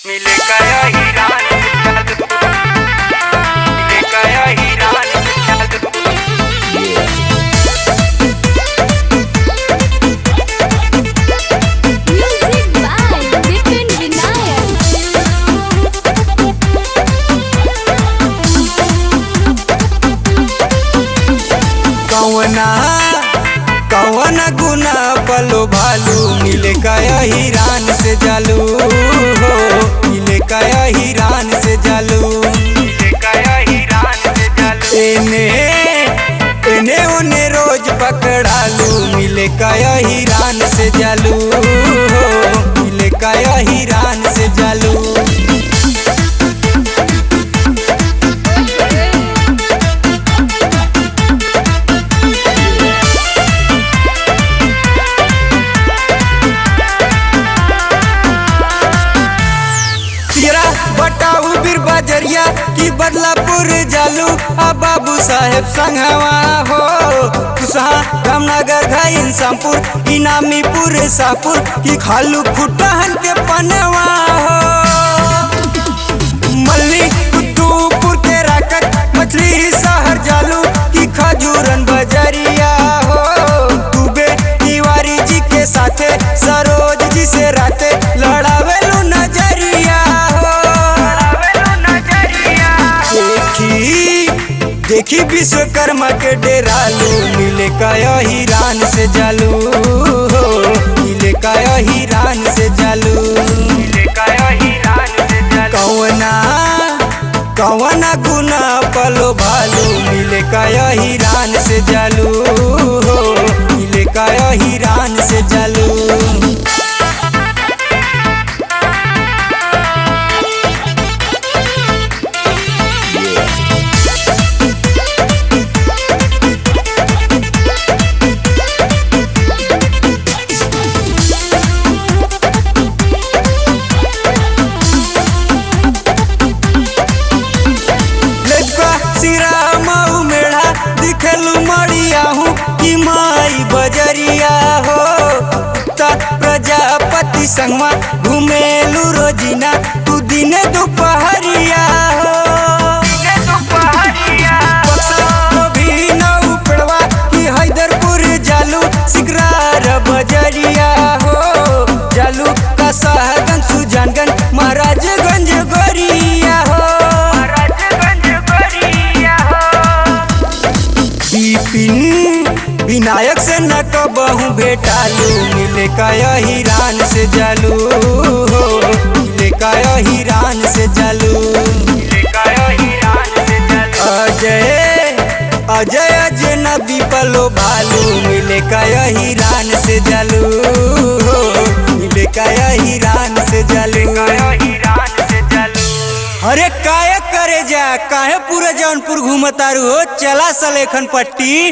मिले गया हीरा मिले गया हीरा। Music by Vipin Vinayak. कौना कौना गुना पलो भालू मिले गया हिरान से जालू हो, मिले गया हिरान से जालू। मिले गया हीरा से जालू। एने एने ओने रोज पकड़ालू, मिले गया हिरान से जालू हो, मिले गया हिरान से जालू। तेरा बटाऊ बीर बजरिया की बदलापुर जालू, आ बाबू साहेब संगवा हो। कुसहा रामनगर घाई इंसानपुर इनामीपुर सापुर की खालू खुटहन के पनवा हो। मल्ली कुतुबपुर के राकत मछली शहर जालू की खजूरन बजरिया हो। दुबे तिवारी जी के साथे सरोज जी से राते लड़ावेलू नजरिया हो। लड़ावेलू नजरिया। देखी देखी विश्वकर्मा के डेरालू, मिले काया हिरान से जालू हो, मिले काया हिरान से जालू। मिले गया हीरा से जालू। कौना कौना गुना पलो भालू, मिले काया हिरान से जालू हो, मिले काया हिरान से जालू। लड़का सिरा मऊ मेढ़ा दिखलू मड़िया हूँ कि माई बजरिया हो। ता प्रजापति संगवा घुमेलू रोजीना तू दिन दोपहरिया हो। दिने दोपहरिया। बक्सा भी न उपड़वा कि हैदरपुर जालू सिकरार बजरिया हो। जालू का साहगंज सुजानगंज महाराजगंज गोरिया हो। महाराजगंज गोरिया हो। विपिन विनायक से न कबहू भेटालू, मिले काया हिरान से जालू हो, मिले काया हिरान से जालू। मिले गया हीरा से जालू। अजय अजय अजनबी पलो भालू, मिले काया हिरान से जालू हो, मिले काया हिरान से जालू। गया हीरा से जालू। अरे काया करे जा, काहे पूरा जौनपुर घूमतारू हो, चला सलेखन पट्टी।